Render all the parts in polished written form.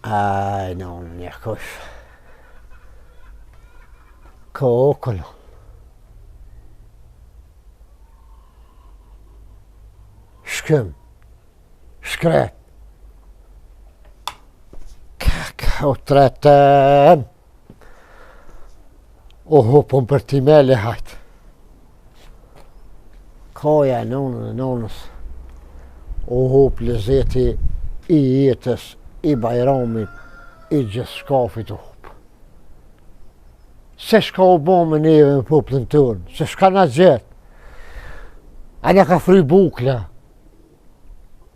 Aj, nonën ja kush. Kokën. Shkëm. Shkret. Kaka u tretëm. U hupëm për timele hajt. Koja e nonën e nonës. U hup lezeti i jetës, i bajramit, i gjithçkafit u hup. Se shka u bo me neve me popullin tonë, se shka na gjet. A na ka fry bukla,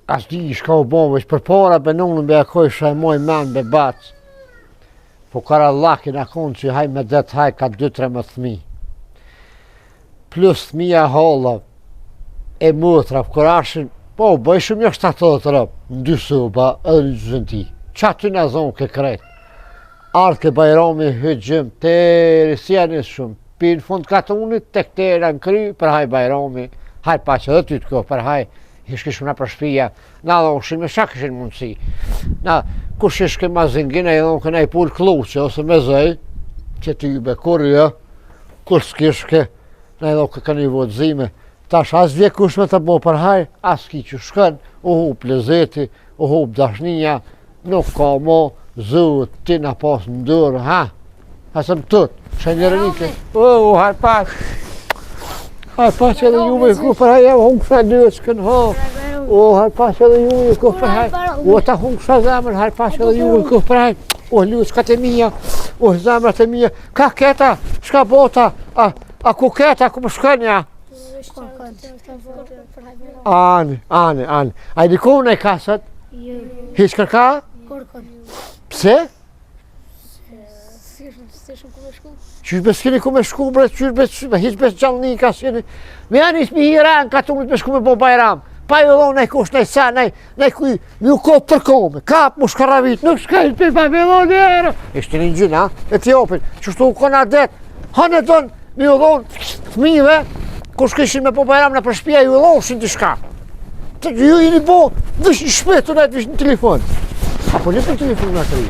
A s'di shka u bo, veç përpara be nonën be akojsha e moj men be bac. Fukarallak jena konë që haj me det haj ka 2-3 thmi. Plus thmija holla e motra, kurashin, po u bëjshëm një 70 rob, në dy soba edhe në gjyzën Qa ty në zonë ke krejt? Ardhë ke bajrami, hygjëm, teri, si janë shumë, pi në fund katunit, tek tera në kry, për haj bajrami, haj paqe edhe ty të kohë, për haj, ishke shumë nëpër shpia, na dhonshin me shka kishin mundësi. Na, kush ishke ma zingin, e i dhonke naj pulë klluqe, ose me zëj, që ty be kur jo, kur s'kishke, na i dhonke ka një votë zime, tash as vje kush me të bo për haj, as ki që shkën, u hup lezeti, u hup dashnia, nuk ka mo, Zot, ti na pas në dorë, ha? Ha së më tut, shë njërënike, o, o, haj pas, haj pas edhe juve, ku për haj, e hunë kësha lëtë, shkën ha, o, haj pas edhe juve, ku për haj, o, ta hunë kësha zemër, haj pas edhe juve, ku për haj, o, lëtë e mija, o, zemrat e mija, ka keta, shka bota, a, a ku keta, ku më shkën ja? Ani, ani, ani. A i dikon e ka sot? Jo. Hiç kërka? Kërkon. Pse? S'kishim ku me shku. Qysh be s'keni ku me shku, bre, qysh be, qysh be, hiç be gjallni ka s'keni. Me janë isë mi hira në katunit me shku me bo bajram. Pa ju dhonë, nej kush, nej sa, nej, nej kuj, mi u kopë për kome, kap, mu shkarravit, nuk shkaj, për pa me dhonë njerë. Ishte një gjyna, Etiopin, qështu u kona det, hanë e donë, Mi u dhonë fëmijëve, kur shkishin me bo bajram nëpër shpia, ju dhoshin diçka. Të ju jeni bo, vish në shpi, të nejtë vish në telefon. A po lypën telefon në atëri?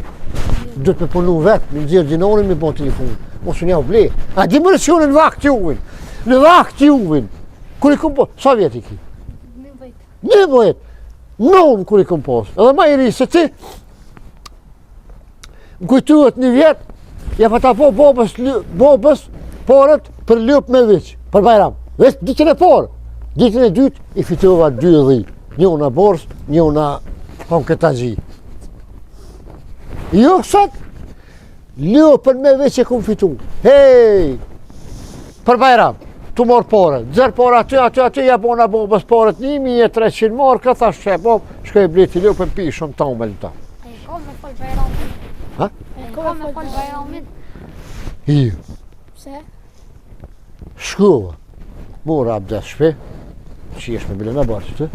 Duhet me punu vetë, me nxjerr dinarin me bo telefon. Mos unë jau ble. A di more që unë në vakt juvin? Në vakt juvin. Kur i kom po, sa vjet i ki? 11. 11. Nonë kur i kom pos. Edhe ma i ri se ti, Më kujtuhet një vjet, ja pata bo bobës, bobës, paret për lopë me viç, për bajram. Veç ditën e parë, ditën e dytë i fitova dy dhi, njona borsë, njona konë gji. Jo, sot, lopën me viç e kum fitu. Hej! Për bajram, tu morë pare, nxjerr pare aty, aty, aty, ja bona bobës paret 1300 marka, thash që e bo, shkoj e bleti lopën pi shumë ta ume lëta. E ko me fal bajramin? Ha? E ko me fal bajramin? Jo. Pse? Shkova, mora abdes shpi, që jesh me bile me barë që të,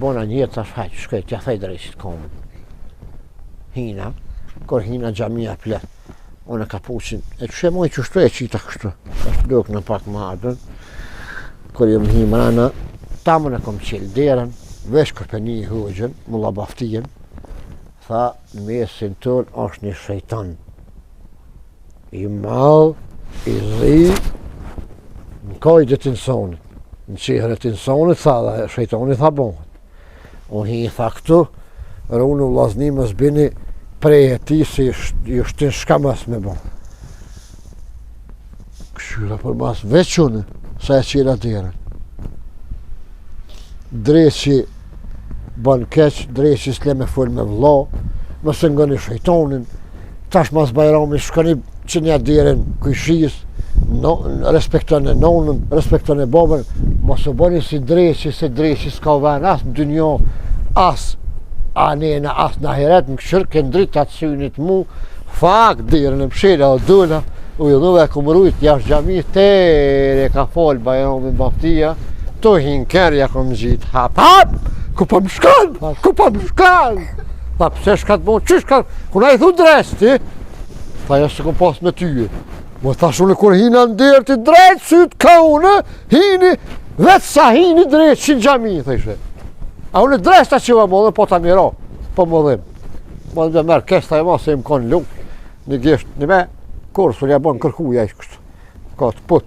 bona një jetë, thash, hajt, shkoj, t'ja thej dreqit komën. Hina, kur hina xhamia plot, Unë kapuqin, e që e moj qështu e qita kështu, është duk në pak ma adën, kur jom hi mrena, tamën e kom qelë derën, veç kur pe ni hoxhën, mulla Baftijën, tha, në mesin tonë është një shejtan, i madh, i zi, në kajde të insanit, në qehre të insanit, tha dhe shejtani tha bohet. Unë hi tha këtu, runu vllazni mos bini prej e ti si ju shtin shka mos me bo. Këshyra për mas veç unë, sa e qela derën. Dreqi bën keq, dreqi s'le me fol me vëlla, mos e ngoni shejtonin, tash mas bajramit shkoni çilnja derën kojshisë, no, respektone nonën, respektone babën, mos u bëni si dreqi, se dreqi s'ka ven as në dynjo, as anena, as në ahiret, më këshyrë ke ndrit atë synit mu, fak derën e mshela o dula, u idhuve e kum rujt jashtë xhami, teri e ka fol bajramin Baftia, tu hi n'kerr ja kom gjitë, hap, hap, ku po më shkon, ku po më shkon, tha pse shka të bon, qysh ka, ku na i thu dreq ti, tha jo s'e kom pas me tyje, Më thash unë kur hina në derë ti drejt sytë ka unë, hini, vetë sa hini drejt që në xhami, thëshe. A unë drejt ta qëva më dhe, po ta miro, po më dhim. Më dhe merr kesta e mos e më konë lukë, një gisht, një me, kurrë s'u ja bon kërkuj ai kështu. Ka të put.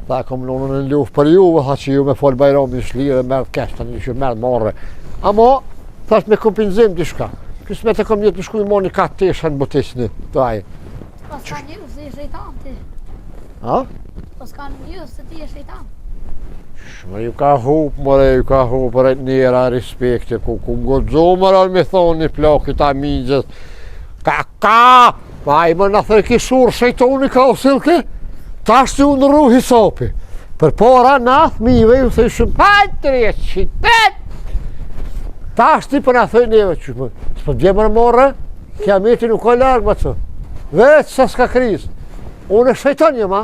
Tha, kom lënë në luftë për juve, tha që ju me fol Bajramin shlirë, merr kesta, një që merr marre. Amo, thash me kompenzim diçka. Kysmet e kom jetë me shku i moni ka tesha në butisni, të aj. Po s'ka një, se je shejtan ti. Ha? Po s'ka një, se ti je shejtan. Shmë ju ka hup, more, ju ka hup, re njera respekte, ku ku më godzo, more, me thonë një plakit ta mixhës. Ka, ka! Pa i më në thërë ki shurë shejtoni ka u silke, tash ti u ndrru hisapi. Përpara na thmive ju thëshëm, hajtë e qitet! Tash ti për na thëjë neve, që më, s'po dje më morë, kiameti nuk ka larg, më të. Veç sa s'ka krizë. Unë e shejton jam, a?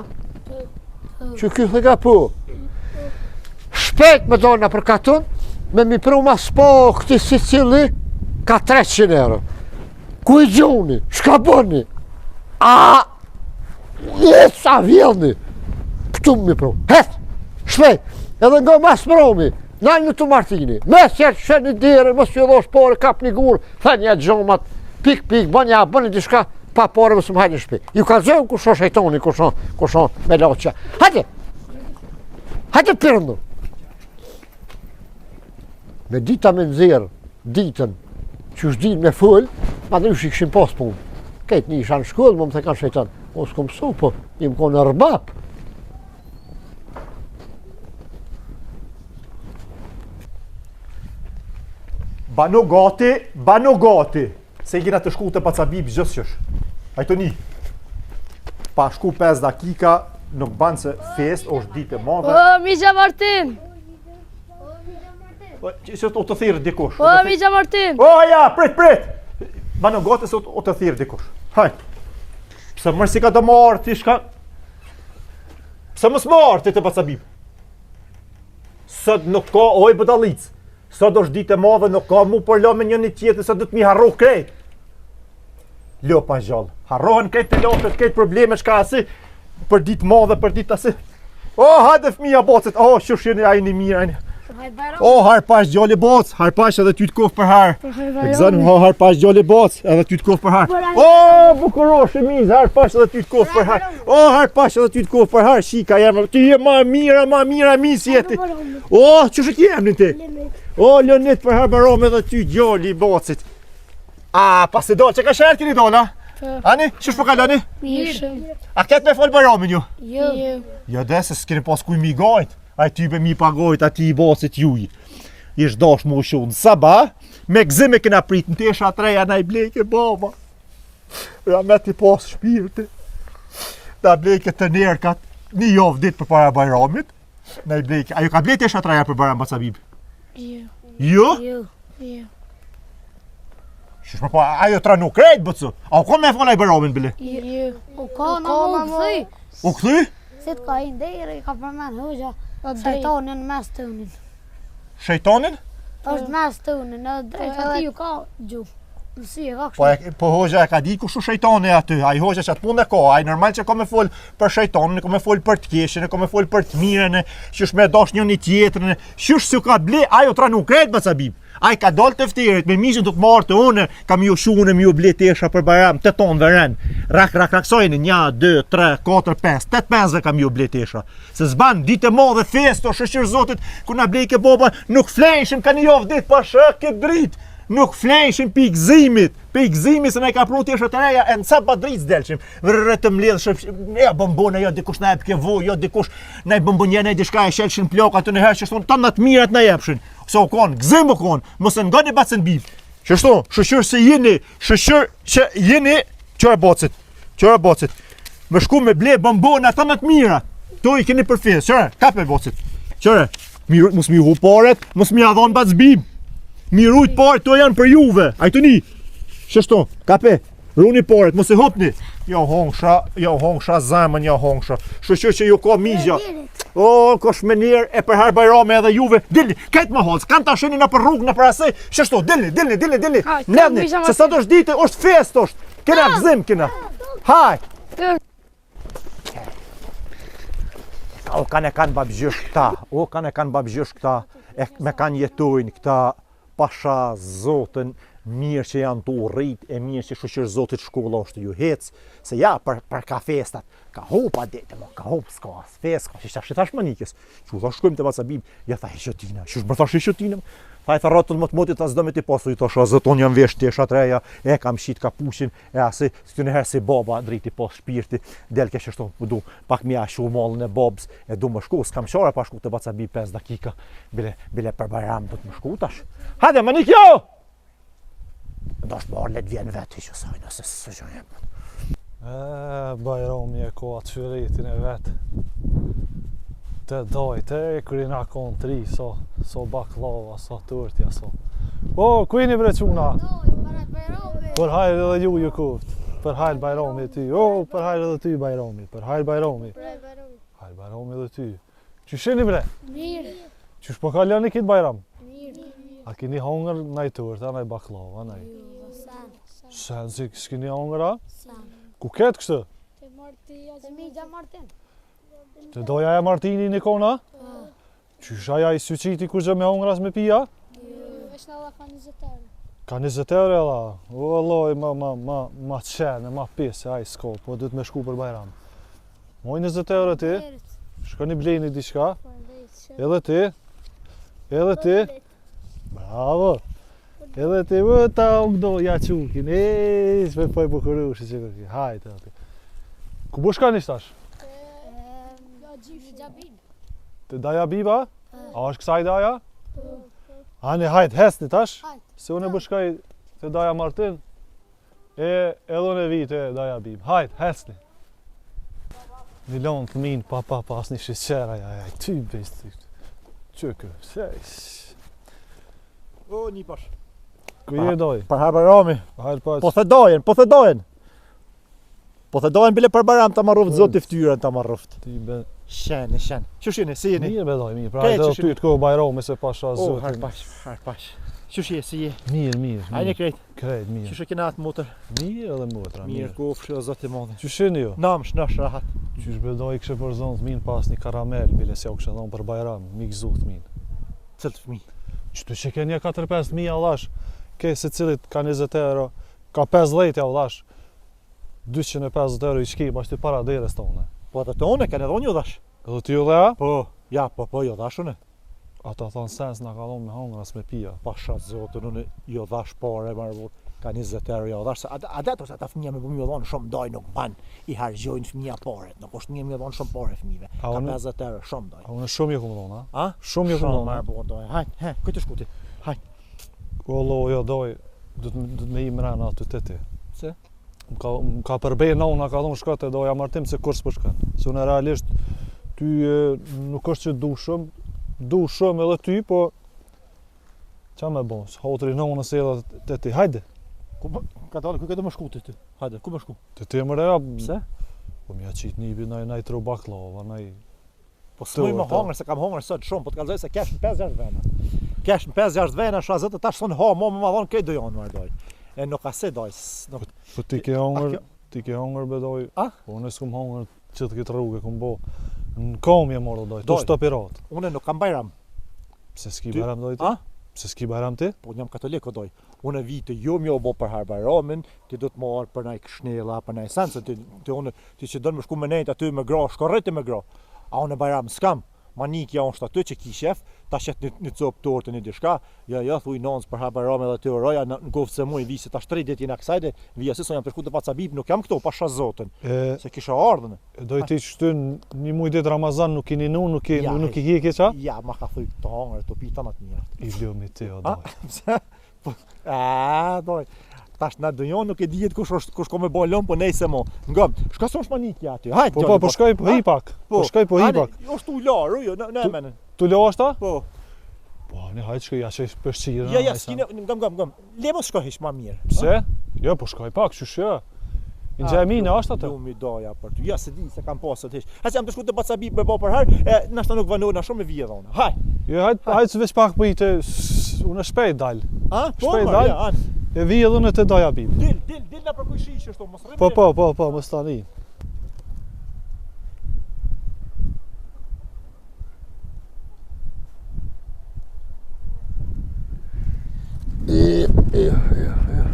Që ky thë ka po. Shpejt me dona për katun, me mi pru mas po këti si cili, ka 300 euro. Ku i gjuni? Shka bëni? A, e sa vjellni? Këtu mi pru. Het, shpejt, edhe nga mas mromi, nalë në të Martini. Me sjerë që një derë, mos ju dhosh pare, kap një gurë, thënë ja gjomat, pik, pik, bën ja, bëni diçka, pa pare mos më hajnë në shtëpi. Ju kallzoj kush është shejtoni, kush është, kush është melaqja. Hajde. Hajde pirndu. Me dita me nxjerr ditën që është ditë me fol, ma dhe ju kishim pas punë. Këtë një isha në shkollë, më më the kanë shejtan. O, s'kom mësu, po, jam konë rbap. Banu gati, banu gati. Se i kena të shku te baca Bibi gjithqysh. Hajtoni. Pa shku 5 dakika, nuk ban se fest, është ditë e madhe. O, Mixha Martin! Po, që që o të thirrë dikush. O, Mixha Martin! O, ja, prit, prit! Banu gati se o të thirrë dikush. Hajt. Pse mërë si ka të marrë, ti shka... Pse mos marrë ti te baca Bibi? Sot nuk ka, oj budallicë. Sot është ditë e madhe, nuk ka mu përla me njëni tjetrin, sot do të mi harru krejt. Lo pa gjallë. Harrohen krejt të lotët, krejt probleme, shka asi, për ditë madhe, për ditë asi. O, hajde fëmija bocët, o, qysh jeni, a jeni mirë, a jeni. O, hajr pash djali boc, hajr pash edhe ty të kof për hajr. Gëzon, o, hajr pash djali boc, edhe ty të kof për hajr. O, bukurosh e mizë, hajr pash edhe ty të kof për hajr. O, hajr pash edhe ty të kof për hajr, shika jam, ti je ma e mira, ma e mira mizë jeti. O, qysh e ki emnin ti? O, Leonit për hajr Bajram edhe ty djali i bocit. A, pas të dalë, që ka sherë keni dalë, a? Po. Ani, qysh po kaloni? Mirë. A ketë me folë Bajramin ju? Jo. Jo, dhe se s'keni pas kuj mi gajt. Ai ty be mi pagojt, ati i bocit juj. Ish dash mu shu në sabah, me gëzim e kena prit në tesha t'reja na i blejke baba. Rahmet i pas shpirti. Na blejke të nerkat një javë ditë përpara Bajramit. Na i blejke. A ju ka blejt tesha t'reja për Bajram baca Bibi? Jo. Jo? Jo. Jo. Qysh më po, ajo tranu krejt, bëcu. A u kon me fol ai Bajramin, bile? Jo. U ka në mu këthy. U kthy? Si të ka i ndere, i ka përmen hoxha, shejtonin mes tënin. Shejtonin? është mes tënin, edhe drejt aty ju ka gjuhë. Në si e ka Po, e, po hoxha e ka ditë kush është shejtoni aty. Ai hoxha që atë punë e ka, ai normal që ka me fol për shejtonin, ka me fol për të keqen, ka me fol për të mirën, qysh me dash njëri tjetrën, qysh s'ju ka ble, ai u tranu krejt baca Bib. Ai ka dalë te fterit me mixhën do të marrë të unë, kam ju shu unë me ju ble tesha për Bajram, të tonë veren. Rak rak rak sojnë 1 2 3 4 5, 8 5 kam ju ble tesha. Se s'ban ditë e madhe festë, o shyqyr Zotit, kur na blejke baba, nuk flejshim ka një javë ditë pa shë dritë. Nuk flejshim pi gëzimit, pi gëzimit se na i ka pru tesha të reja, e në sa pa dritë s'delshim. Vrë të mbledhshim, ja bombone, jo dikush na jep ke vu, jo dikush na i bombonje, na i diçka e shelshin plok aty në herë që thonë tanë të mirat na jepshin. Se u konë, gëzim u konë, mos e ngoni bacën Bib. Qështu, shyqyr se jeni, shyqyr që jeni, qyre bocit, qyre bocit. Me shku me ble bombona tanë të mira, to i keni për festë, qyre, kape bocit, qyre, mi, mos mi hu paret, mos mi adhon bac Bib. Mi rujt paret, to janë për juve, a të një, qështu, kape, Runi paret, mos e hupni. Jo hongsha, jo hongsha zemën, jo hongsha. Shyqyr që ju ka mixha. O, kosh me njerë e për hajr Bajrami edhe juve. Dilni, këtë më holës, kanë ta shini në për rrugë, në për asej. Qështu, dilni, dilni, dilni, dilni. Mledhni, se sot është ditë, është festë është. Kena gëzim, kena. Haj. O, kanë e kanë babgjysh këta, o, kanë e kanë babgjysh këta, e me kanë jetojnë këta, pasha zotën. Mirë që janë tu u rrit e mirë që shyqyr Zotit shkolla është tu ju hec, se ja për për ka festat, ka hup adet, mo ka hup s'ka as festë, ka që tash i thash Monikës, që u thash shkojmë te baca Bib, ja tha hiq tina, qysh më thash hiq tina, tha i tha rrotën më të motit, tha s'do me ti pasu, i thash a zot unë jam vesh tesha të reja, e kam shit kapuqin, e asi, si në herë si baba, driti po shpirti, del kesh ashtu, po du, pak mi ashu mallin e babës, e du më shku, s'kam qare pa shku te baca Bib 5 dakika, bile, bile për bajram do të më shku tash. Hajde, Monik jo! Ndoshtë më orë le të vjen vetë, që saj, nëse së gjë jepë. E, Bajrami e ka atë qyretin e vetë. Të dojt, e, kur i na konë tri, so, so bakllava, so tortja, so. O, ku jeni bre çuna? Për hajr edhe ju ju kuft. Për hajr Bajrami ty. O, për hajr edhe ty Bajrami. Për hajr Bajrami. Hajr Bajrami edhe ty. Qysh jeni bre? Mirë. Qysh po kaloni këtë Bajram? Mirë. A keni hongër naj torta, naj bakllava, naj? Jo, sen. Sen, si s'keni hongër, a? Sen. Ku ketë kështu? Te Marti, te mixha Martin. Te daja e Martini në kona? Po. Qysh aja i syqiti kur gjë me hongër as me pija? Jo, veç na dha ka 20 euro. Ka 20 euro edhe, o Allah, ma, ma, ma, ma qene, ma pjesë, aj s'ko, po duhet me shku për Bajram. Moj 20 euro ti, shkoni bleni diçka, edhe ti, edhe ti, bravo, edhe ti, vë ta u këdo, ja qukin, e, s'me poj bukurushi që këki, hajtë, aty. Ku po shkoni tash? Te daja Biba? A është kësaj daja? Po. Ani, hajt, hecni tash, se unë po shkoj te daja Martin, E, edhe unë e vi te daja Bib. Hajt, hecni. Mi lonë fëmin pa pa pa asë një sheqer, aj, aj, aj, ty bes, ty. Që kë, se, O, një pash. ku je doj? Për hajr Bajrami. Hajr pa, Po the dojën, po the dojën. Po the dojën bile për Bajram ta marroftë Po. Zoti fytyrën ta marroftë. ti be. Shen, shen. Qysh jeni, si jeni? Mirë be doj, mirë. Pra, Krejt edhe qysh ty jeni? të kohë Bajrami se pasha O, hajr Zotin. pash, hajr pash. Qysh je, si je? Mirë, mirë, A jeni mirë. krejt? Krejt, mirë. Qysh e kena atë motër? Mirë edhe motra, Mirë, mirë. kofshi o Zoti madh. Qysh jeni ju? Nam, shnosh rahat. Qysh be doj kishe përzonë fëmin pas një karamel, bile s'ja u kishe dhonë për Bajram, mi gëzu fëmin. Cilët fëmijë? Qëtu që ke një 4-5 mijë, allash, ke secilit ka 20 euro, ka 50 ja allash, 250 euro i shki, bash ty para derës tonë. Po edhe tonë, kanë edhe unë ju dhash. Edhe ti ju dhe a? Po, ja, po, po, ju dhash unë. Ata thonë sens na ka dhonë me hongër as me pija. Pasha Zotin, unë ju dhash pare, marrë burr, ka 20 euro ju dhash, se ata, ata, ose ata fëmija me bu ju dhonë shumë daj nuk ban, i harxhojnë fëmija paret, nuk është mirë me dhonë shumë pare fëmijëve. A Ka unë, 50 euro, shumë daj. a unë shumë ju kum dhonë, a? A? Shumë ju kum Shumë dhonë. marrë burr daj. Hajt, he, ku të shku ti? Hajt. Wallo, jo doj, do të do të me i mrena aty te ti. Pse? Më ka, më ka përbe nona, ka thonë shko te daja Martin se kur s'po shkon. Se unë realisht ty e, nuk është që du shumë, du shumë edhe ty, po qa me bon, se hatri nonës edhe te ti, hajde. Ku më, ka dalë, ku ke do më shku ti ti? Hajde, ku më shku? Te ti më reja, Pse? Po m'ja qit nipi, naj, naj tru bakllava, naj... Po s'muj më Torta. hongër se kam hongër sot shumë, po të kallzoj se kesh në 5-6 vena. Kesh në 5-6 vena, sha zotë tash son ha, mo më ma dhon krejt do janë marrë daj. E nuk ka se daj, s- nuk Po ti ke hongër, kjo- ti ke hongër bedoj, A? po unë s'kum hongër gjithë këtë rrugë, kum bo. Në kom je morë doj, tu Doj. shto pirat. unë nuk kam bajram, Pse s'ki Ty- bajram doj ti? A? Pse s'ki bajram ti? po unë jam katolik o doj. Unë vi të jo më bo për hajr bajramin, ti do të marr për naj shnella, për naj sen, se ti ti unë ti që don me shku me nejt aty me gra, shko rriti me gra. A unë bajram s'kam. Manikja është aty që ki shef, ta shet një, një copë tortë një diçka, ja ja thuj nonës për hajr bajram edhe ty uroja në, në goftë se muj vi se tash 3 ditë jena kësaj dhe vija si son jam të shku te baca Bib, nuk jam këtu pasha Zotin, E, se kisha ardhur. e doj ti qëty në një muj ditë Ramazan nuk i ninu, nuk i, Ja, nuk i ke qa? Ja, ma ka thuj të hangër, të pi tanat mira. I lumi ti o A? doj. Pse? Po, a, doj. Tash na dëjon nuk e dihet kush është kush ka me bë lëm, po nejse mo. Ngom, shka son shmanikja aty. Hajt, Po po, po shkoj po hi pak. Po shkoj po hi Ani, pak. Është u larë, jo, në në Tu- emën. Tu lo është a? Po. Po, ne hajt shkoj, ja që peshqirën. Ja, ja, aj s'kine, ngom, ngom, ngom. Le mos shko hiç ma mirë. Pse? Jo, po shkoj pak, qysh jo. Në xhamine është atë. Lumi doja për ty. Ja, se di se kam pasur hiç. Hajt jam të shku te baca Bib me bë për herë, e nashta nuk vonona shumë e vije dhona. Haj. Jo, hajt, hajt se veç pak po i te, s- unë shpejt dal. A? Po, Shpejt mor, dal. ja, an. E vi edhe unë te daja Bib. Dil, dil, dil na për kujshi që ashtu, mos rri. Po, po, po, po, mos tani. Jo, jo, jo, jo.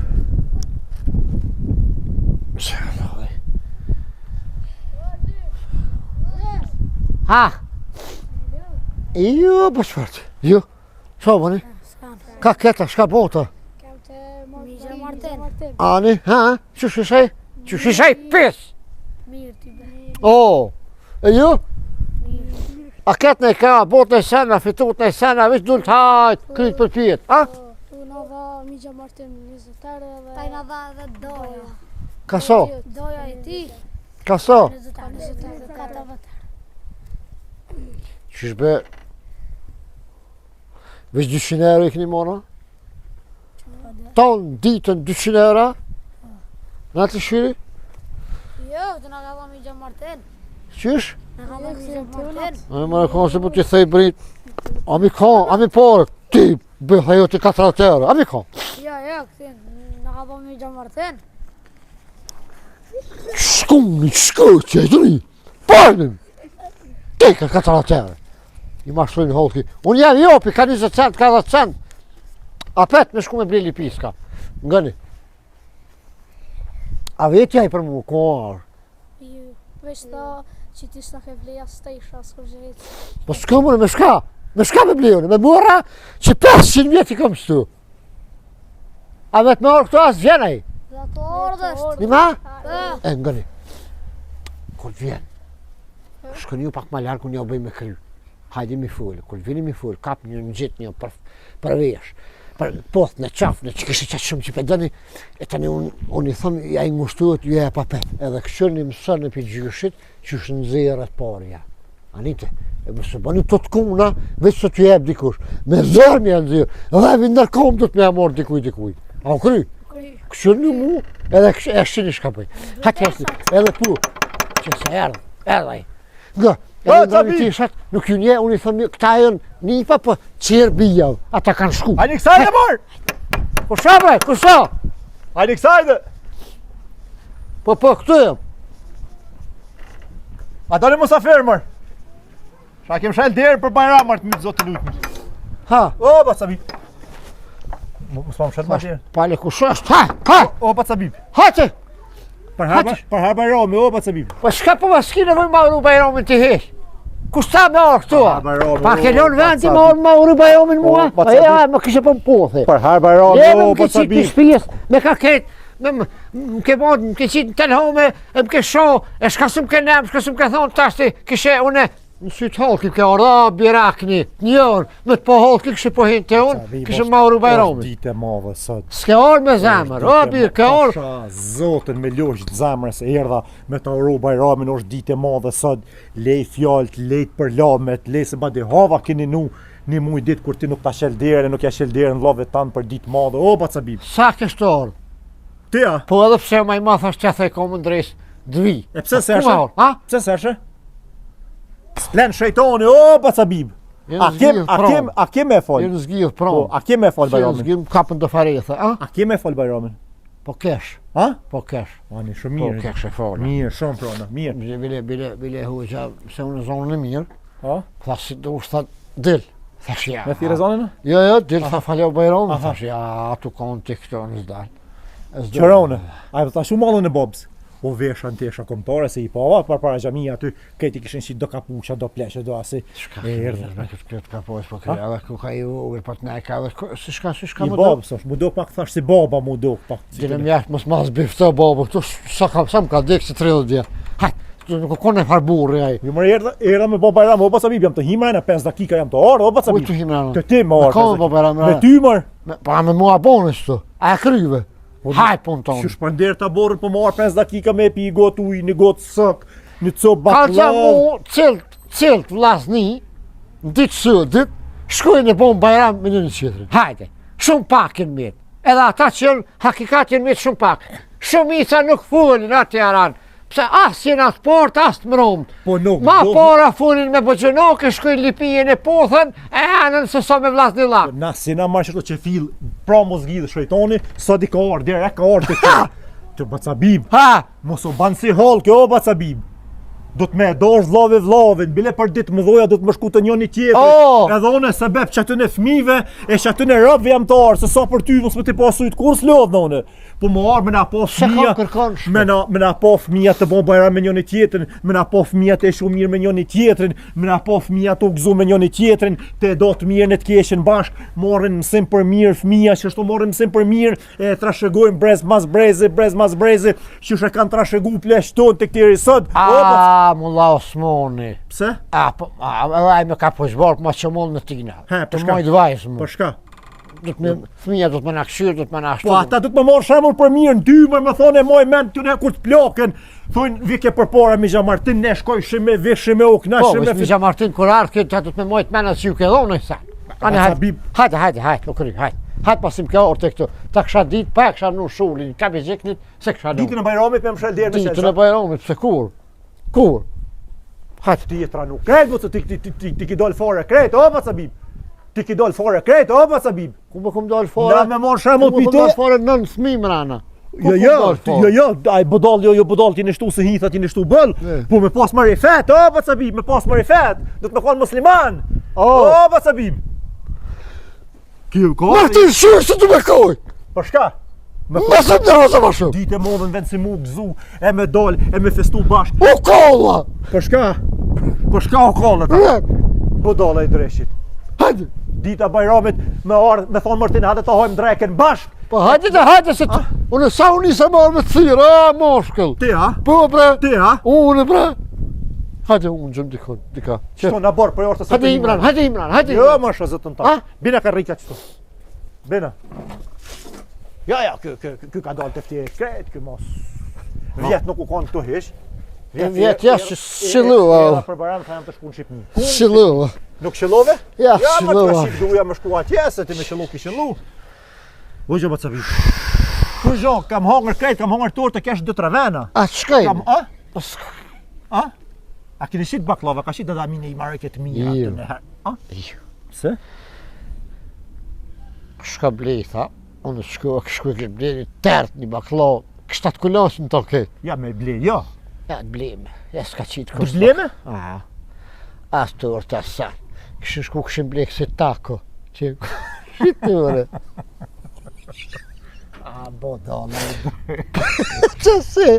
Ha! Jo, po çfarë? Jo. Çfarë bëni? Ka këta, shka bota? Ani, ha? Qysh ishaj? Qysh ishaj pis? Mirë ti be. O, e ju? A këtë në ka, bot në sen, a fitut në sen, a veç dullt hajt, kryt për pjetë, a? Po, tu na dha mixha Martin 20 euro dhe... Taj na dha edhe doja. Ka so? Doja e ti. Ka so? 20 euro, 20 euro, 40 euro. Qysh be? Veç 200 euro i këni mora? Tonë ditën 200 euro? Në atë shyri? Jo, të na ka dhënë mixha Martin. Qysh? Na ka dhënë mixha Martin. A me mërë konë se po t'i thej brit. A mi ka, a mi porë, ti bëj ajo të 40 euro, a mi ka? Jo, jo, këti, na ka dhënë mixha Martin. Shkuni, shku, që e dëri, parë, ti ka 40 euro. I mashtrojnë hallki. Unë jam jopi, ka 20 cent, ka 10 cent. Apet me shku me ble lipiska. Ngëni. A vetja i për mu, ku arë? Ju, veç tha që ti s'na ke ble as tesha, as kur gjë Po s'ka mune, me shka? Me shka me ble unë? Me mora që 500 vjet i kom shtu. A vetë me orë këto as vjen ai? Dhe ato ardhë është. Një ma? E, ngëni. Kur vjen? Shkoni ju pak ma larg, unë ja bëj me kry. Hajde mi fol, kur vini mi fol, kap një ngjit një për, për vesh, për poth në qafë, në që kështë qatë shumë që pe dëni, e tani unë un i thëmë, ja i ngushtuet, ju e pa pet, edhe këshërni mësoni prej gjyshit, qysh nxirret parja. Anite, e mos e bëni të të kuna, veç se t'ju jep dikush, me zor me ja nxirr, dhe vi ndërkom do të me ja morë dikuj dikuj. A u kry? Këshërni mu, edhe kështë, e shini shka bëj. Hajtë hesni, edhe pu, që se erdhë, erdhë ai. Nga, edhe ndërmi teshat, nuk ju nje, unë i thëmë, këta janë nipa, po qërë bijav, ata kanë shku. Hajni kësajde, mor! Po sha bre, ku sha? Hajni kësajde! Po, po, këtu jam. A doni musafir, mor? Sha kem shel derë për Bajram, mor, të mytë zotë të lutëm. Ha. O, pa sabib. Mos pa më shel ma derë. Pale, kush është? Ha, ha! O, pa sabib. Ha që! Për har, për har Bajrami, o, pa sabib. Po shka po ma s'ki nevojë ma uru Bajramin të heq? Kush ta me orë këtu? Pa ke lënë vendi me orë ma uru Bajramin mua? Po ja, më kishe po më puthe. Për har Bajrami, o, pa sabib. Më ke qitë në me ka ketë, me më ke bërë, më ke qitë në telhome, e më ke sho, e shka së më ke nem, shka së më ke thonë, tash ti kishe une, Në sy të hallki ke ardhë, a birakni, një orë, me të po hallki kështë po hinë të unë, kështë ma uru Bajramin. Është ditë e madhe sot. S'ke orë me zemër, o bir, ke orë. Pasha zotën me losh të zemrës erdha me ta uru Bajramin, është ditë e madhe sot, lej fjalët, lej të përlamet, lej se badihava keni nu një muj ditë kur ti nuk ta shel derën, nuk ja shel derën vllavit tanë për ditë madhe, o baca Bib. Sa kështë orë? Ti a? Po edhe pse ma i madh është që the komën drejt dvi. E pse s'ershe? Ha? Pse s'ershe? S'len shejtoni, o baca Bib. A kem, a kem, a kem me fol? Jeni zgjidh pra. Po, a kem me fol Bajramin? Jeni zgjidh, kapën do fare tha, a? A kem me fol Bajramin? Po kesh. A? Po kesh. Ani shumë mirë. Po kesh e fol. Mirë, shumë prona, mirë. Bile bile bile bile hoxha, se unë zonën e mirë. Po? Tha si do tha dil. Thash ja. Me thirrë zonën? Jo, jo, dil tha faljo Bajramin. Thash ja, atu kon ti këto në zdal. Qërone, a e ta shumë mallën e babës. O vesha në tesha kombëtare se i pava par para xhamia aty, krejt i kishin qit do kapuça, do pleqe, do asi. Shka, e erdhë. Me këtë këtë kapuç, po kërë, edhe ku ka i vogël, po të nejka, edhe si shka, si shka më do. I babës, është, mu do pak thash si baba mu do pak. Dilem jashtë, mos mas bifto baba, këtu sa ka, sa më ka dek se 30 vjetë. Hajt, nuk ka në farë burri ai. Jo më erdha, erdha me baba Bajram, o baca Bib, jam të himra në 5 dakika jam të ardhë, o baca Bib. Ku të himra? Të ti më ardhë. Me ka baba Bajram? Me ty mër. Me, pa me mua bonë shtu. A e kryve? Po, Haj punë tonë. Qysh për nder ta borën, po marr 5 dakika me pi gotë ujë, një gotë sok, një copë bakllavë. Ka mu cilt, cilt vllazni, në ditë së ditë, shkojnë e bon bajram me njëni tjetrin. Hajde, shumë pak janë met. Edhe ata që janë, hakikat janë met shumë pak. Shumica nuk folin atë jaran. Pse as jena të port, as të mromë. Po nuk Ma para folin me boxhenok, e shkojnë lipien e pothën, e anën se sa me vllazni llak. Po na si na marrë qeto qefil, pra mos zgjidh shejtoni, sa di ka ardhë, deri ka ardhë të kjo. Të baca Bib. Ha! Mos u ban si hall kjo o baca Bib. Do të me dosh vllavi vllavin, bile për ditë mëdhoja do të më shku te njëni tjetri. Oh! Edhe unë sebep që aty në fëmijëve e që aty në robëve jam të arë, se sa për ty mos më ti pasujt kur s'lodh unë. Po më arë me na po Se kam fëmija, kërkon shpe. me na me na po fëmija të bon bajram me njëri tjetrin, me na po fëmija të shumë mirë me njëri tjetrin, me na po fëmija të gëzu me njëri tjetrin, të do të mirën e të keqen bashk, marrin mësim për mirë fëmija, që ashtu marrin mësim për mirë, e trashëgojnë brez mas brezi, brez mas brezi, që e kanë trashëgu pleqt tonë tek deri sot. O, po, A, mulla Osmoni. pse? A, po, a, edhe ai më ka po zhborë, ma që mollë në tina. He, Të për shka? mojtë vajzë mu. Për shka? Do të me, fëmija do të më na këshyrë, do të më na ashtu. Po ata do të më marrë shembull për mirë në dymër, më thonë e moj mend ty ne kur të plaken. Thonë vike përpara Mixha Martin ne shkojshim me vishim me u Po, knaqshim me veç Mixha Martin kur ardh këtë, ta do të me mojtë mena që ju ke dhonë, sa. Ani, Pa, hajde, Habib. hajde, hajde, hajde, u kry, hajde. Hajde pasim kjo orë të këtu. Ta kësha ditë, pa e kësha në shulin, ka be gjeknit, se kësha në. Ditën e Bajramit me mshel derën me Ditën e çelësa. Bajramit, pse kur? Kur? Hajde. Ti e tranu krejt, mo se ti ti ti ti, ti ki dal fare krejt, o pa Habib. Ti ki dal fare krejt, o pa Habib. Ku më kum dal fare? Na me marr shembull Ku më pi kum te. dal fare nën fëmijë mrena. Ku Jo, kum jo, dal ti- fare? jo, jo, ai budall, jo, jo budall ti në shtu se hitha ti në shtu bëll. Ne. Po me pas marifet, o pa Habib, me pas marifet, do të me kon musliman. O. O pa Habib. Kjo ka? Martin shyrë se të me koj! Për shka? Me Më se më nërëzë ma shumë! Ditë e modhe në vend si mu gëzu, e me dol, e me festu bashkë. U kolla! Për shka? Për shka o kollë ta? Rep! Budalla i dreshit. Hajde! Dita Bajramit me ardh, me thonë Martin, hajde të hajmë drekën bashkë. Po hajde të hajde se të... Unë sa unë nisa marrë me të thirë, a moshkëll! Ti ha? Po bre! Ti ha? Unë bre! Hajde unë gjëm dikon, dika. Që? Qëto na borë për orë të Hajde Imran, hajde Imran, hajde Jo, Imran. më shë zëtën ta. A? Bina ka rrika qëtu. Bina. Ja, ja, ky, ky, ky ka dalë të ftje krejt, ky mos. Vjet nuk u konë këtu hiq. Vjet, ja, si- shillua. Edhe për Bajram tha jam të shku në Shqipëni. Ku? Shillua. Nuk qëllove? Ja, Ja, më të ka shillova. shqip duja më shku atje, se ti me qëllu ki qëllu. Po gjë, baca Habib. Po gjo, kam hongër krejt, kam hongër tortë, kesh dy tre vena. A të shkojmë? Kam, a? Po s'ka. A? A keni shit baklava, ka shit edhe amine i marrë këtë mira Jo. aty në herë. A? Jo. Pse? Shka blej, tha. Unë shko, shko e këtë blej një tert, një bakllavë. Kështa të kulos në toke. Ja, me blej, jo. Ja, të blejme. Ja, s'ka qitë Do të blejme? A, as të orë të sa. Këshin shku këshin blej kësi tako. Që shitë ore. A, budalla. Që si?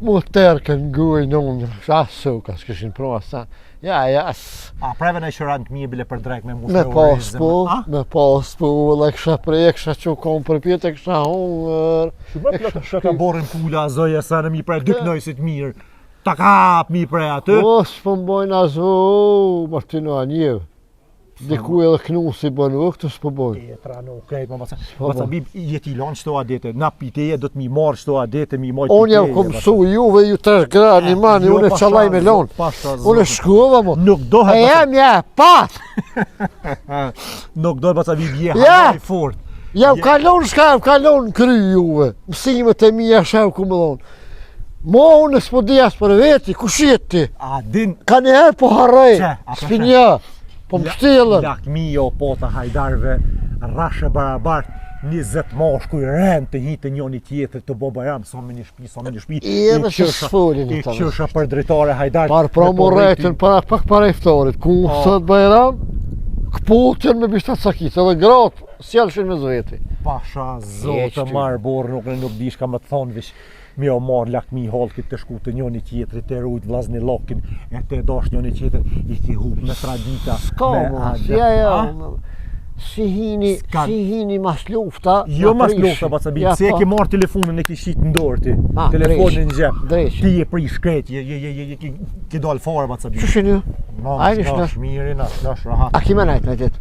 Mu tërkën gujë në unë, as su, ka s'kishin pro as sa. Ja, ja, as. A, preve në shëran të mirë bile për drek me mush Me pas oriz, po, A? me pas po, vëlla kisha prej, kisha që kom për pjetë, kisha hongër. Shumë E plot kisha shaka borrin pula, zoja sa në mi pre, dy knojsit mirë. Ta kap mi pre aty. Po, s'po mbojnë azu, Martino, a njeve. Diku edhe knu si bën u, këtu s'po bojnë. E tranu, krejt, më baca. Po, Baca po. bib, jeti i lanë qëto adete, na piteje, do të mi marrë qëto adete, mi majtë Unë jam kom mësu juve, ju tash gra, një mani, jo, unë e pasha, qallaj me lonë. pasha, Unë e zotin. shkova, mo. Nuk dohet, E baca, jam, ja, pat! nuk dohet, baca bib, je Ja! halaj fort. Jam kalon shka, jam kalon në kry juve. Mësimet e mia shau ku më dhonë. Mo unë s'po di as për veti, kush je ti? A din, Ka një herë po harrej, Qe, a po s'pinja, po më shtillën. Lakmi o pota hajdarve, rrashe barabart, 20 moshkuj rend të hitë njëni tjetër të bo bajram, sa me një shtëpi, sa me një shtëpi. I edhe se s'folin I ata. qysha për dritare hajdar. Par pra me më po rretën, para pak para iftarit, ku Po. sot Bajram, këputën me bishtat sakit, edhe gratë sjellshin me zveti. Pasha Je, zot të qty. marr borë nuk nuk di shka më të thonë vish. Mi o marr lakmi holkit të shku të njëni tjetrit, të rujt vllazni llokin, e të dosh njëni tjetrit, i ki hup me tradita. S'ka me mo, adet. si ja, ja, A? si hini, S'kan- si hini mas lufta, Jo na mas prishi. lufta, baca Ja, se e po. ke marrë telefonin e ki shit në dorë ti. Ah, Telefonin në xhep. Dreqi. Ti je prish krejt, je je je je, je ki, ki dal fare baca Bib. Qysh jeni ju? No, Ajde, nash shnash. mirë, nash, nash rahat. A ki me najt me ditë?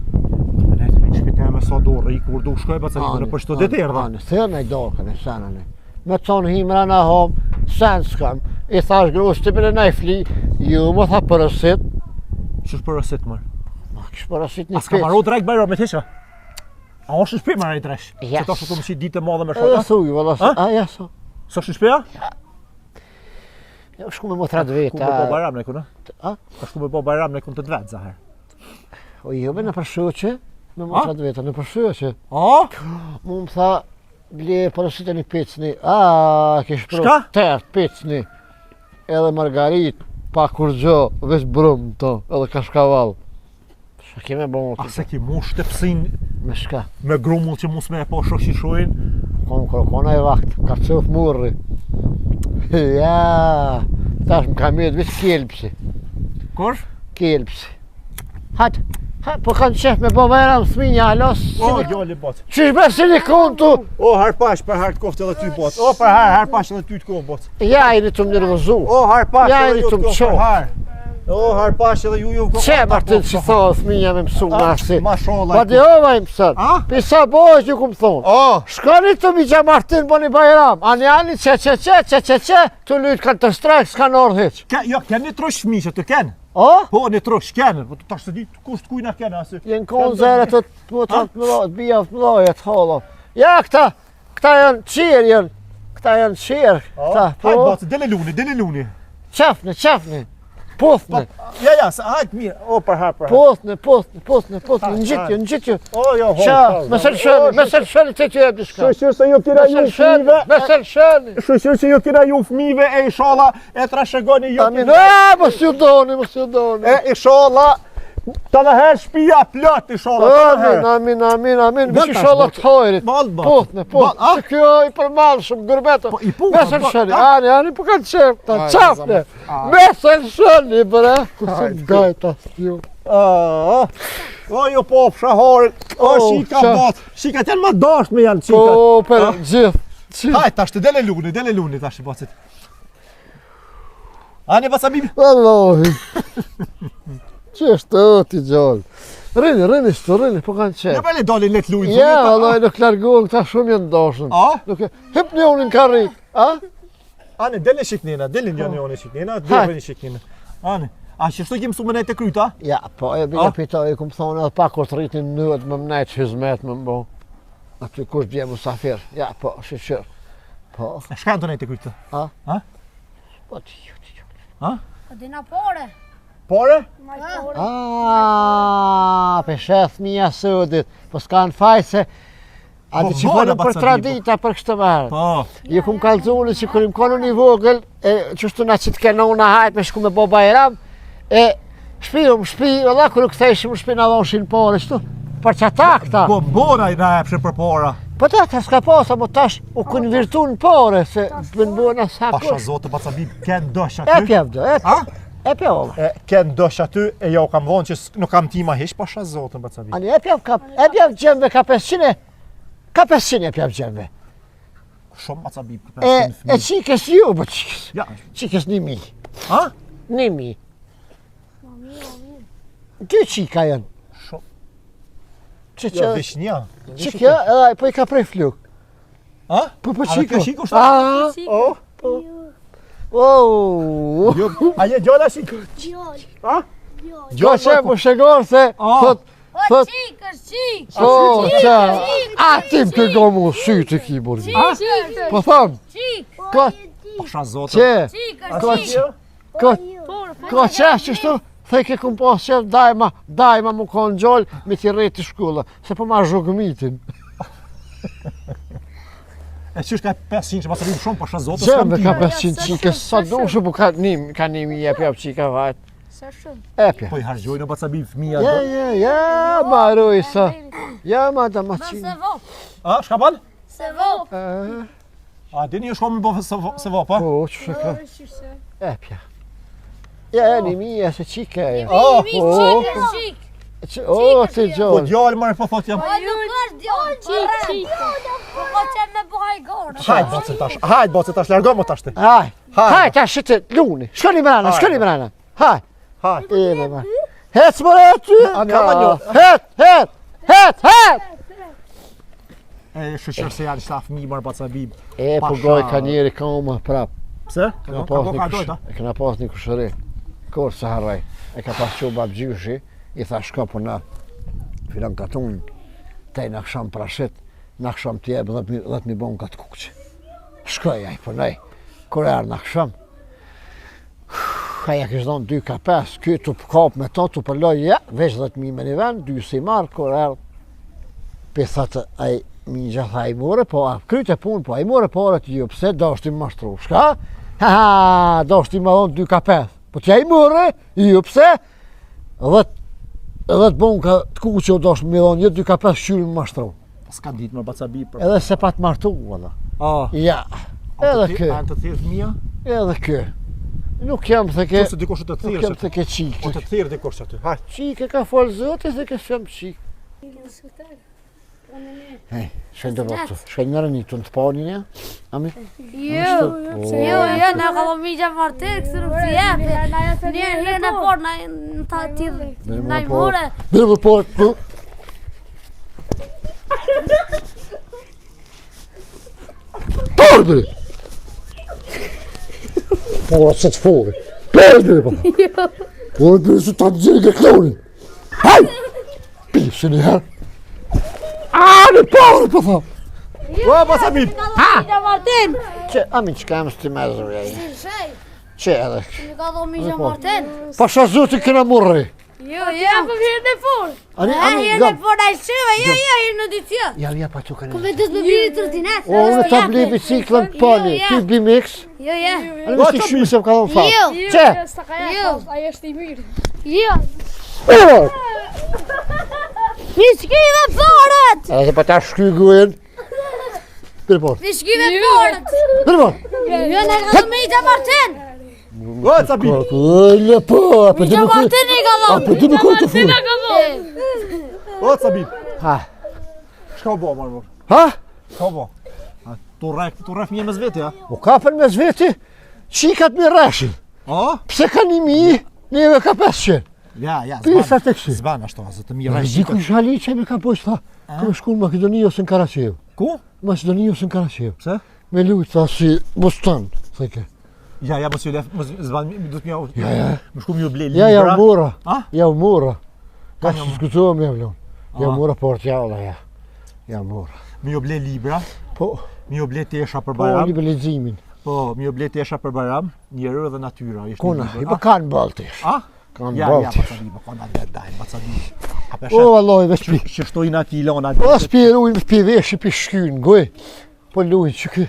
Me nejtë në shtëpi teme sa do rri kur du shkoj baca Bib, në për çdo ditë erdha. Anë, thërë në i dorkën e senën e. Me të thonë himra në hom, sen s'kam. I thash grus, ti bile na i fli, ju më tha përësit. Ç'është porosit mër? Ma kish përësit një A s'ka maru drek bajram me tisha? A është në shtëpi më dresh? Yes. Se tash po më shi ditë e madhe me Edhe shkoj. thuj, valla, A? a ja so. Sa është në shtëpi? a? Ja, shku me motrat Ku vetë. me bë bajram ne ku në? A? Ka shku me bë bajram ne ku të vet zaher. O jo, me në përshoqe, me motrat vetë, në përshoqe. A? Mu më tha, ble përësit e një picni. A, kish pru. Shka? Tert, picni. Edhe margarit. Pa kurgjo, veç brumë të, edhe kashkavall. Shka keme bo më A se ki mu shtepsin Me shka? Me grumull që mus me e po shoh që shojnë? Kom kërkon ai vakt, ka qëf murri. Ja, tash më ka mjetë veç kelpsi. Kush? Kelpsi. Hajt, hajt, po kanë qef me bo bajram fëminja, alos. O, djali bot. Qysh be silikon tu? O, har pash për har të koftë edhe ty bot. O, për har, har pash edhe ty të koftë bot. Ja, jeni të më nervozu. O, har pash Ja, edhe jeni ju të të më koftë për qo. har. O, har pash edhe ju ju koftë. Qe, Martin, që thonë fëminja me mësu A, nasi. Mashallah. Pa di ova i mësën. A? Pisa bohesh ju kum thonë. O, Shkoni të mi gja Martin bëni bajram. Ani ani, qe, qe, qe, qe, qe, qe, të lujt kanë të strek, s'kanë orë hiq. ke, jo, ken një trush fëmijë që të ken. O? Po, një trush ken. Po tash se di kush të kujna ken asi. Jenë konë zere të të të të mëdha, të bija të mëdha, të holla. Ja, këta, këta janë qirë, janë, këta janë qirë, këta, po. Hajt, bacë, dele luni, dele luni. Qafni, qafni, puthni, Ja, ja, sa, hajt mirë. O, për har, për har. puthni, puthni, puthni, puthni, Hajt, ngjitju, hajt. ngjitju. O, jo, ho. Qa, me sërshëni, me sërshëni të t'ju jep diçka. Shyqyr se ju kena Me ju sërshëni, fëmijëve. me sërshëni. Shyqyr se ju kena ju fëmijëve e inshallah e trashëgoni ju. Amin, e, mos ju doni, mos ju doni. E inshallah të dhe herë shpia plot inshallah. të dhe Amin, herë. amin, amin, amin, Bën vish tash, inshallah bot. të hajrit. Bal, bal. Puthni, Bal, puthni, a? se kjo i përmalshëm, gurbetë. Po i puth. Me sërshëni, ani, ani, po kanë qef, ta Hajde, qafne. zama. Me sërshëni, bre. Ku se Hajde. gajta, ju. Ah, O jo po, fshaharit. O O, shika qa. bot. Shika janë më dasht me janë shika. Po, për Ah. gjithë. gjithë. Hajt tash të dele luni, dele luni tash bacit. Ani baca bibi. Wallahi. Që është o ti gjallë? Rrini, rrini, shtu, rrini, po kanë Ne qef. pa le dalin le të lujnë. Ja, vallahi nuk largohen, këta shumë janë dashën. A? Nuk e, hip një unë në karrik, a? Ani dele shiknina, dele një një unë shiknina, Hajt. dele shiknina. Ani, a që shtu kemi mësu me nejtë të kryta? Ja, po, e bile A? pita, e kum thonë edhe pak kur të rritin nëhet më mnejt hizmet më mbo. Aty kush bje musafir, ja, po, shyqyr. Po, E shka janë të nejtë të kryta? A? A? po, ti, ju, ti, ju. Po dina pore. Pore? Pore. A, pe sheh fëmija sodit, po s'kan faj se A Po, di që bona, folëm për baca, tradita për kështë mërë. Po. Jo kum kallzuni që kur im konën i vogël, e qështu na që të kenona hajt me shku me bo bajram, e shpi um shpi, valla kur u ktheheshim në shpi na dhoshin pare kështu. Për çata këta. Po mbora i na epshe për para. Po ta ta s'ka pas, mo tash u konvertu në pare se bën bëna sa Pasha kush. zotë baca bib, ken dosh E aty. pjev do, e A? e pjev. valla. E ken dosh aty e ja u kam dhonë që s- nuk kam tima hiç pasha zotën baca bib. Ani e pjev ka, e pjev gjemve ka 500 e, ka 500 e pjev gjemve. Shumë baca bib. E, e qikës ju, po qikës. Ja. Qikës një mijë. A? Një mijë. Dy qika janë. Shumë. Që Jo, që, veç një. që kjo, edhe po i ka prej fluk. A? Po po A dhe qiko. kjo qiko është? A, O? oh. Jo, a je djala shik? Djal. A? Djal. Ka që po shegor se, A. thot, O Thot- qik, është qik. po, që, a ti më të gomu sy të ki burgi. Qik, Po tham, qik, ka, Pasha zotën. që, qik, ka, është qik. ka, ka që qështu, theke kum pas qef, dajma, dajma mu konë gjallë, me t'i rreti shkolla, se po ma zhugmitin. E qysh ka 500 që baca bib shumë pasha zotën. Gjembe ka s'kam 500 Ja, sa qikës, shumë, sa sa dushe, po ka një, ka një mijë e pjap qika vajt. Sa shumë. E pja. Po i harxhojnë baca bib fëmia. Ja, ja, ja, ma ruj sa. Ja, ma da ma Ma qinë. se vop, A, shka ban? se vop. A dini ju shko me bo se se vop, a? Po, që ka? E pja. Ja, e një mijë se qika e. Oh, Mi, po. qik, është qik. Që- O, ti Po gjallë. djalë marrë po thot jam. Po nuk është djal, qik, qik. Po ka qenë me bëhaj gorë. Hajt bacën tash. Hajt bacën tash, largo më tash ti. Haj, Hajt. haj, tash që të luni. Shkoni mrena, Hajde. shkoni mrena. Haj, Hajt. e me ma. Hec more aty. Ani, ama një. Hec, hec, hec, hec. E shyqyr se janë qëta fëmijë marrë baca bib. E, po Pasha. goj ka njeri ka uma prap. Pse? Kena Ka pas bo një ka kush, dojta. e kena pas një kushëri. Kur se harraj. E ka pas qu babgjyshi, i tha shko po na filan katun, te na kësham prashit, na kësham t'jep 10.000 bon ka të kuqe. Shkoj ai punoj. Kur erdh na kësham, Ka ja kish dhonë 2 ka 5, ky tu kap me to, tu përloj, ja, veç 10.000 me një vend, dy si marrë, kur erdh, pe thotë ai mingja tha i more, po a kryte punë, po ai more paret, jo, pse dashti më mashtru, shka? Ha, ha, dashti më dhonë 2 ka 5. Po t'ja i more, jo pse? Dhe dhe të bonka të kuqe u dosh me dhonë, një, dy ka pesë qyrin më mashtru. Po s'ka ditë më baca bi për. Edhe se pat martu, valla. Ah. Ja. Edhe kë. A të thirr fëmia? Edhe kë. Nuk jam the ke. Se dikush të thirr. Nuk jam the ke çikë. Po të thirr dikush aty. Ha. Çikë ka fol zoti se ke s'jam çikë. Hej, shkoj do voktu. Shkoj në rëni të të pani një. Ami? Jo, jo, jo, na ka më migja Martin, kësë nuk të jep. Një herë në por, na ta ti na i more. Mirë më por, po. Por, bre! Po, se të fori. Por, bre, po. Jo. Por, bre, se ta nxjerr nga klonin. Haj! Pisë një herë. A, në por, po thom. O, baca bi. Ha! Martin. Që, amin, që kam së ti me zërë, Që edhe. Më ka dhonë migja Martin. Pasha zotin kena murri. Jo, jo. Po herën e parë. Ani, ani, herën e parë ai sheva, jo, jo, herën e dytë jo. Ja, ja, pa tu kanë. Ku vetë do vini trotinet. O, unë ta blej biciklën pali, ti BMX. Jo, jo. Ani më shumë se ka dhënë fat. Jo, Çe? Jo, ai është i mirë. Jo. Mi shkive paret! Edhe po ta shky gojën. Mirë po. Mi shkive paret! Mirë po. Jo, na ka dhënë Mija Martin! O, ca bi. Le po, apo di më Martin i ka dhënë. Apo di më kujt të fut. O, ca bi. Ha. Çka bo, marrë? Ha? Çka bo? A, tu rreh, tu rreh një mes veti, a? U kapën mes veti, qikat mi rreshin. O? Pse ka një mi, neve ka 500. Ja, ja, zban. Të këshi. Zban ashtu, zë të mi rreshin. Di kush hali që me ka po tha, ka shku në Makedoni ose në Karaçevë. Ku? Makedoni ose në Karaçevë. Pse? Me lujt, tha si Boston, theke. Ja, ja, mos ju lef, mos zban, do të më Ja, ja. Më shku më ju ble libra. Ja, ja, mora. A? Ja, mora. Ka Ka një- diskutuam me vlon. Ja, A. mora por ja, ja. Ja, mora. Më ju ble libra, Po, më ju ble tesha për po, Bajram. një leximin. Po, më ju ble tesha për Bajram, njeriu dhe natyra, ishte Kuna, një i libër. po kanë baltish. A? Kanë Ja, ja, baltish. baca bi, po kona dhe daj, baca bi. A pe O, shef, vallahi, veç pi. që shtojnë aty ilona. O, s'pi rujnë, s'pi veshi, pi shkyn, goj. Po lujnë që kë.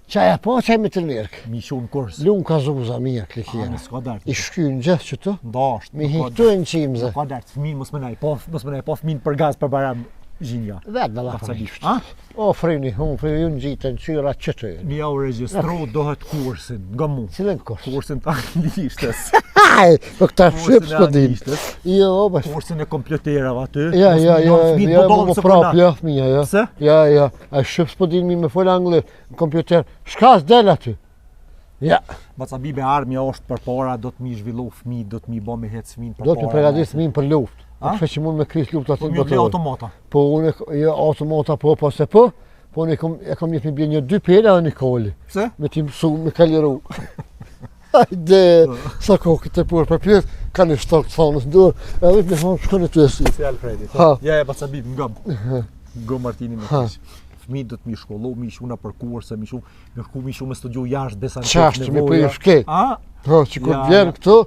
Qaja po, qaj me të mirë. Mi shu në kurs. Lun ka zuza mirë, A, klikjera. në s'ka dert. I shkyn gjithë që të, Ndasht. mi nuk hi ka këtu e në qimze. Nuk ka dert, fëmin mos më naj, po mos më naj, po fëmin për gaz për Bajram gjinja. Vetë valla Baca bi. po. A? O, frini, hun, frini, ju në gjitën, qyra që të jenë. Mi ja u regjistru dohet kursin, nga mu. Cilën kurs? Kursin të anglishtes. Haj, po këta shqip Kursin e s'po din. anglishtes. Jo, bash. Kursin e kompjuterave aty. Ja, Mos ja, mi ja, lon fëmijët ja, budallë më se prap, po na. ja, fëmija, ja. Pse? Ja, ja, a shqip s'po din mi me fol anglisht në kompjuter. Shka s'del aty? Ja, Baca bibe armja është përpara, do të mi zhvillu fëmijë, do të mi bë me hec fëmijën përpara. do të më përgatis fëmijën për luftë. A? Po kështë që mund me kris luftë aty Po në mi ble botëror. automata. Po unë, e- jo, automata po, po se po, po unë e kom, e kom njëtë me bje një dy pela dhe një koli. Pse? Me ti mësu, me kaliru. Hajde, sa kohë këtë por për pjesë, ka një shtok të thonës në dorë, edhe me thonë shkon e të esi. Si Alfredi. Ha. Ja, ja, baca bib, ngam. Ngam Martinin me Ha. keq. Fëmijët do të mi shkollu, mi shuna për kurse, mi shu, mi shku mi shu me studiu jashtë besa në Qashtë, qoftë me nevoja. për shke. A? Po, që kur Ja, vjen ja. këtu,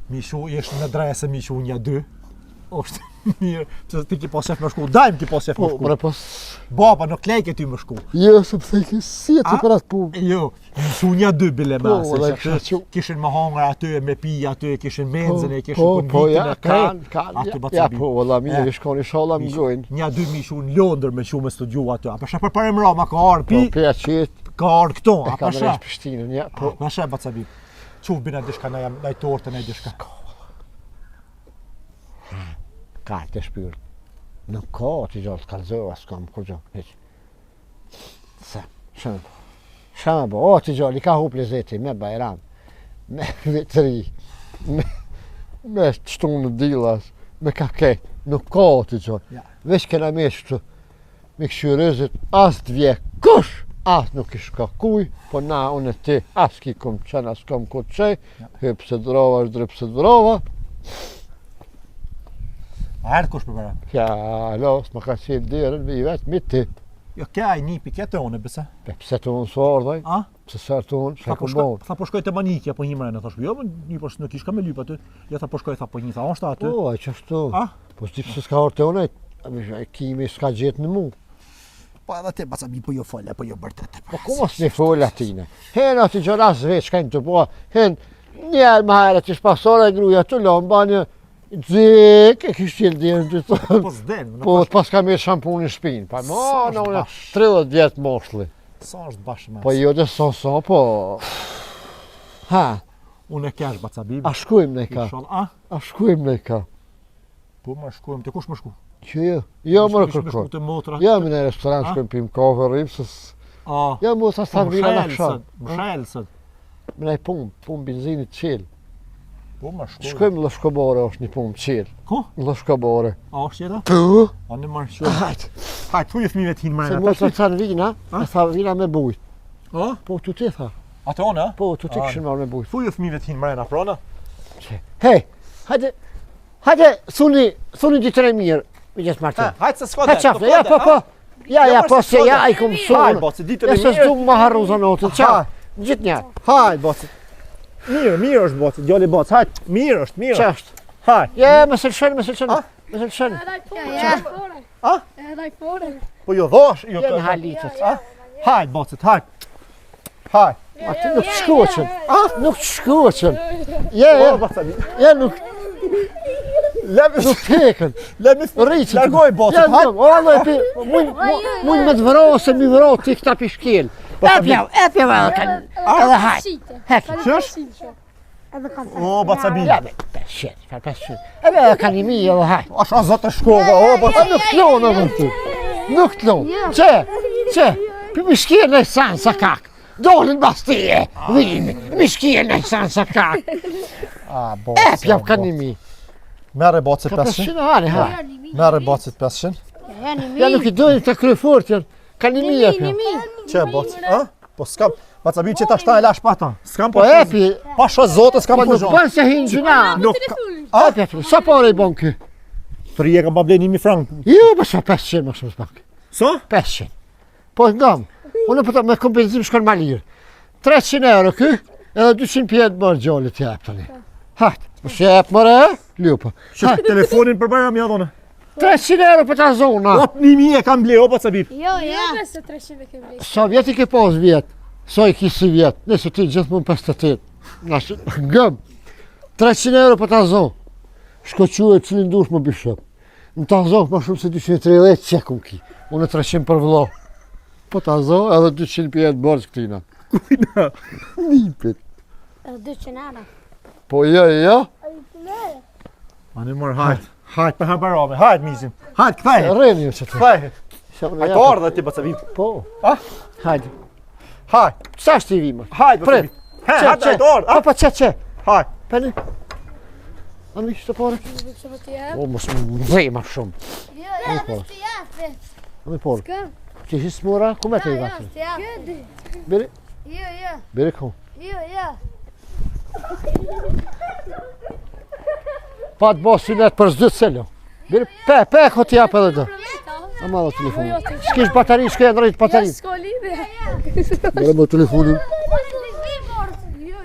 Mi shu, jesh në drese mi shu një dy. Është mirë, pse ti ki pas qef me shku, dajm ki pas qef me po, shku. bre, po, s- Baba nuk lejke ty me shku. jo, sepse ke si e të A? për atë punë. Jo, mi shu një dy bile me Po, ase, valla, që kisha aty qu. kishin më hongër aty, me pi aty, kishin menzën, e kishin po, po, konviktin ja, e krejt. kanë, kanë, Aty ja, baca ja, bi. po, valla, mirë, E. i shkon, inshallah, Mi më shu- gojnë. Një dy mi shu në Londër me shu me studiu aty. A për për parë mrama ka ardhur Po, pi, pja qetë, ka ardhur këto, e a ka për në shë. Prishtinën, ja, po. Po, na shë baca bi. Çu bina diçka na jam, na tortë na diçka. Ka të shpyrt. Nuk ka të gjallë të kalzova, s'kam kur gjallë, hiq. Se, shumë po. Shumë po, o të gjallë, i ka hup lezeti, me Bajram, me vitri, me, me shtunë në dilas, me ka kejt, nuk ka të gjallë. Ja. Veç kena me shtu, me këshyrëzit, as të vje kush, as nuk i shka kuj, po na unë e ti, as ki kom qenë, as kom ku qej, Ja. hyp se drova, zdryp se drova, A erdh kush për Bajram? Ja, alo, s'ma ka qenë derën, vi vetë, mi ti. Jo, ke ai nipi, ke të unë, besa. Pe pse të unë së ardhaj, A? pse së të unë, Tha shë po ku shkoj, bon. tha po shkoj te Manikja, po një mrena, thash, jo, më një po nuk ish kam me lyp aty. Jo, tha po shkoj, tha po një, tha është aty. Po, ai qashtu. A? Po s'di pse s'ka ardhur te unë, ai, a mi, ai kimi s'ka gjetë në mu. Po edhe ti baca bi po jo fole, po jo bërtet. Po ku mos një fol atine. Hen aty gjëra s've, çka të po, hen. Një herë më herët ish pasore gruja të lonë, ba një Zik, e kish qelë derën të thonë. Po s'den. Po të pas ka mirë shampuni në shpinë. Pa, mo, në unë, 30 vjetë moshli. Sa është bashkë me? Po jo dhe so, so, po... Ha. Unë e kesh, baca Bib. A shkujmë në ka? A? A shkujmë në ka? Po, më shkujmë, te kush më shku? Që jo? Jo, më kërkoj. Të motra. Jo, më në restoran shkojmë pim kafe, rrim, së... A. Jo, më sa sa vina në këshan. Më shelësët. Më në pumpë, pumpë benzinit qelë. Po, më shkojmë. Shkojmë në Lloshkobore, është një pumpë qelë. Ku? Në Lloshkobore. A është jeta? Po. A në marrë shkojmë. Hajt. Hajt, thuj fëmijëve të hinë mrena. Se motra të vina, e tha vina me bujt. A? Po, të ti tha. A të ona? Po, të ti këshin marrë me bujt. Thuj fëmijëve të hinë mrena, prona? Hej, hajde, hajde, thuni, thuni ditën e mirë, me gjithë Martin. Hajt se s'ka dhe. Hajt ja, po, po. Ja, ja, po, se ja, ai kum mësu. Hajt, bo, se ditën e mirë. Ja, se s'du më harru zanotin, qa? Gjithë një. Hajt, bo, se... Mirë, mirë është, bo, se djali bo, hajt, mirë është, mirë. Qa është? Hajt. Ja, më së lëshën, më së lëshën, më së lëshën. Ja, A? Edhe i fore. Po jo dhosh, jo të. Halitët. A? Hajt, bocit, hajt. Hajt. A ti nuk të shkoqën. A? Nuk të shkoqën. Je, je. Je, nuk... Lemi nuk hekën. Lemi rriqën. Largoj bocit, hajt. O, allo, e pi, muj, muj me të vro, se mi vro, ti këta pi shkel. E pjau, e pjau edhe kanë. Edhe hajt. Hek. Qysh? O, baca Bi. Ja, 500, 500. Edhe edhe kanë një mijë edhe hajt. Asha zot e shkova, o, baca. Nuk të lonë, edhe ty. Nuk të lonë. Qe, qe, pi mi shkje në san sa kak. Dolin mas teje, vinë, mi shkje në san sa kak. A, boce. E, pjau kanë një mijë. Merre bocit 500. 500, hani, ha. Merre bocit 500. Ja, nuk i dojnë të kryefort, janë. Ka një mijë e pja. Qe, bocit, a? Po s'kam, baca Bi që ta shta e lash pa ta. S'kam po e pi. Pa sho zotë s'kam po po nuk bën se hin gjyna. Nuk. A e pja, sa pare i bën ky? Tri e kam pa ble 1000 frank. Jo, po sa 500 më shumë pak. Sa? 500. Po ngam. Unë po të me kompenzim shkon ma lirë. 300 euro ky, edhe 200 pjetë bërë gjolit t'jep tani. Hajt, mos jep mëre, lupa. Që telefonin për bajram ja dhone. 300 euro për ta zona. Op, një mijë e kam ble, o baca Bib. Jo, jo. Jo, se 300 e kem ble. Sa vjet i ke pas vjet? Sa i ki si vjet? Nëse ti gjithmonë 58. Nëse ngëm. 300 euro për ta zonë. Shko quhet cilin dush më bishop. Në ta zonë më shumë se 230 që kum ki. Unë 300 për vëlla. Po ta zonë edhe 200 pjetë borxh këtina. Kujna? Nipit. Edhe 200 euro. Po jo, jo. Ani mor hajt. Hajt për habarame, hajt mizim. Hajt kthej. Rreni ju çete. Kthej. Hajt ardha ti baca Bib. Po. Ah? Hajt. Hajt. Sa është i vima? Hajt baca Prit. He, hajt hajt ardha. Po po çe çe. Hajt. Pani. A mi të pore? O, mos më dhej ma shumë. Jo, jo, mos të jap. A mi porë. Ti his mora, ku me të i vatën? Biri? Jo, jo. Biri ku? Jo, jo. Pa të bo synet për zdytë selo. Biri, pe, pe, ko t'i jap edhe do. A ma dhe telefonin. S'kish bateri, shkë e ndrejt bateri. Jo, s'ko lidhje. Bërë më telefonin.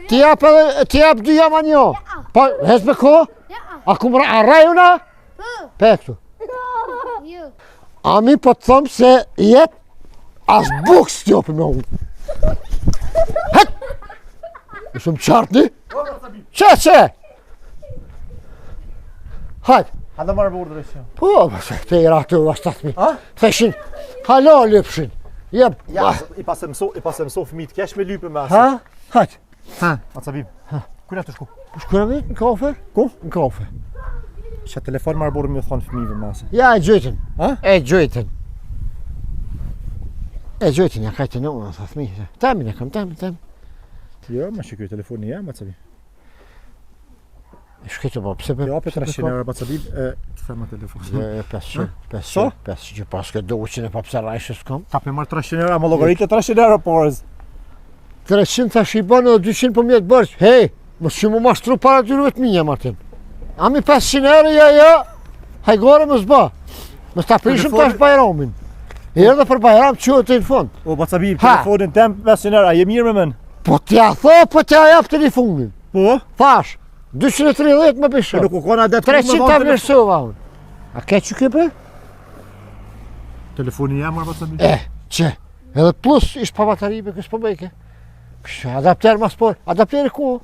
T'i jap edhe, t'i jap dy jama një. Pa, hes me ko? A ku mëra, a rajuna? Pe këtu. Jo. A mi po të thëmë se jet as bukë s't'jopi me unë. Het! Në shumë qartë një? Qe, qe? Hajt. Hajde marrë burë drejtë. Po, po, se te i ratë u ashtë mi. A? Theshin, hala lypshin. Jep, Ja, i pas e mëso, i pas e mëso fëmijët kesh me lypë me asë. Ha? Hajt. Ha, baca Bib. Ha. Ku na të shku? Shkojmë ne në kafe? Ku? Në kafe. Që telefon marrë burë me thonë fëmijëve me asë. Ja, e gjytën. Ha? E gjytën. E gjytën, ja kajtë në unë, tha fëmijë. Temin e kam, temin, temin. Jo, më shikoj telefoni jam, baca Bib. E shkëtë, po, pse për... Jo, për 300 euro baca Bib, e të them telefon. Jo, jo, 500, 500, 500, që pas këtë 200 e pa pse rajshë s'kam. Ka për marrë 300 euro, më llogaritë 300 euro porës. 300 tash i bën edhe 200 po mjet borxh. Hej, mos që mu mashtru para dyrve të mija, Martin. A mi 500 euro, ja, ja, hajgore mos bë. Mos ta prishëm tash bajramin. Erdhe për bajram që të në fund. O, baca Bib, telefonin tem 500 euro, a je mirë me men? Po t'ja tho, po t'ja jap telefonin. Po? Thash, 230 më bishë. Po nuk u kona det 300 ta vlerësova unë. A ke që ke bre? Telefoni jam, marrë baca Bib. E, që? Edhe plus ish pa bateri, be kësë po bëjke. Kështë, adapter mas por, adapteri ku?